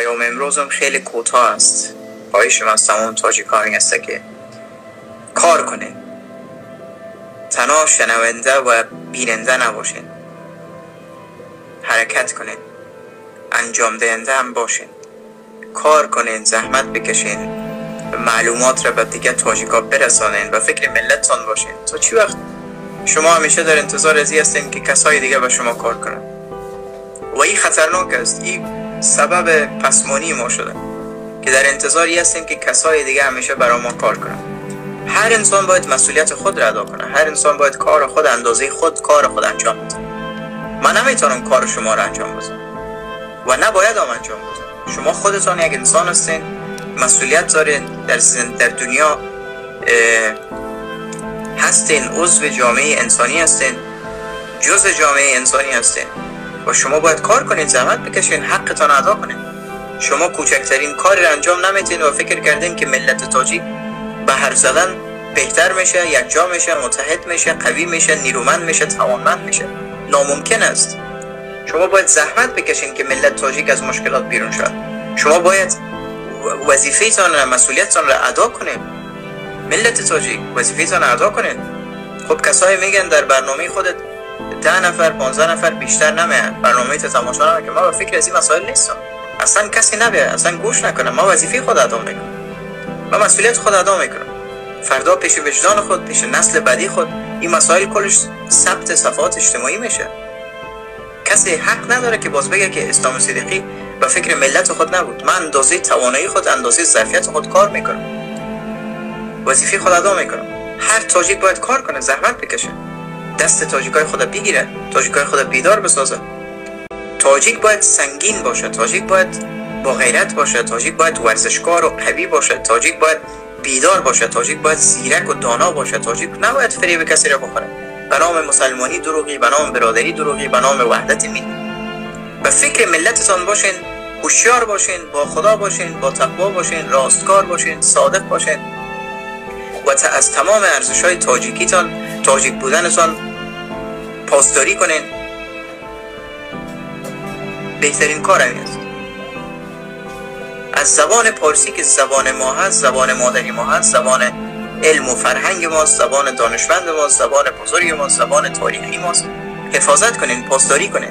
پیام امروزم خیلی کوتاه است. خواهش من از تمام تاجیکان این است که کار کنین، تنها شنونده و بیننده نباشین، حرکت کنین، انجام دهنده هم باشین، کار کنین، زحمت بکشین، معلومات را به دیگه تاجیکا برسانین و فکر ملتتان باشین. تا چی وقت شما همیشه در انتظار ازی هستین که کسای دیگه به شما کار کنن؟ و این خطرناک است. این سبب پسمانی ما شده که در انتظاری هستیم که کسای دیگه همیشه برای ما کار کنن. هر انسان باید مسئولیت خود را ادا کنه. هر انسان باید کار خود، اندازه خود کار خود انجام بده. من نمیتونم کار شما را انجام بدم و نباید هم انجام بدم. شما خودتان یک انسان هستین، مسئولیت دارین، در دنیا هستین، عضو جامعه انسانی هستین، جزء جامعه انسانی هستین و شما باید کار کنین، زحمت بکشین، حقتان ادا کنین. شما کوچکترین کاری را انجام نمیتین و فکر کردین که ملت تاجیک به حرف زدن بهتر میشه، یکجا میشه، متحد میشه، قوی میشه، نیرومند میشه، توانمند میشه. ناممکن است. شما باید زحمت بکشین که ملت تاجیک از مشکلات بیرون شد. شما باید وظیفه‌تان را، مسئولیتتان را ادا کنین. ملت تاجیک وظیفه‌تان را ادا کنین. خب کسایی میگن در برنامه خودت 10 نفر 15 نفر بیشتر نمیان برنامه تماشا نمیکنه. ما به فکر از این مسائل نیستم. اصلا کسی نبیه، اصلا گوش نکنه. ما وظیفه خود ادا میکنم، ما مسئولیت خود ادا میکنم. فردا پیش وجدان خود، پیش نسل بعدی خود، این مسائل کلش ثبت صفحات اجتماعی میشه. کسی حق نداره که باز بگه که اسلام صدیقی به فکر ملت خود نبود. من اندازه توانایی خود، اندازه ظرفیت خود کار میکنم، وظیفه خود ادا میکنم. هر تاجیک باید کار کنه، زحمت بکشه، دست تاجیکای خود بگیره، تاجیکای خود بیدار بسازه. تاجیک باید سنگین باشه، تاجیک باید با غیرت باشه، تاجیک باید ورزشکار و قوی باشه، تاجیک باید بیدار باشه، تاجیک باید زیرک و دانا باشه. تاجیک نباید فریب کسی را بخوره. به نام مسلمانی دروغی، به نام برادری دروغی، به نام وحدت ملی. به فکر ملتتان باشین، هوشیار باشین، با خدا باشین، با تقوا باشین، راستکار باشین، صادق باشین و از تمام ارزش‌های تاجیکیتان، تاجیک بودنتان پاسداری کنین. بهترین کار همین است. از زبان پارسی که زبان ما هست، زبان مادری ما هست، زبان علم و فرهنگ ماست، زبان دانشمند ماست، زبان بزرگ ماست، زبان تاریخی ماست، حفاظت کنین، پاسداری کنین.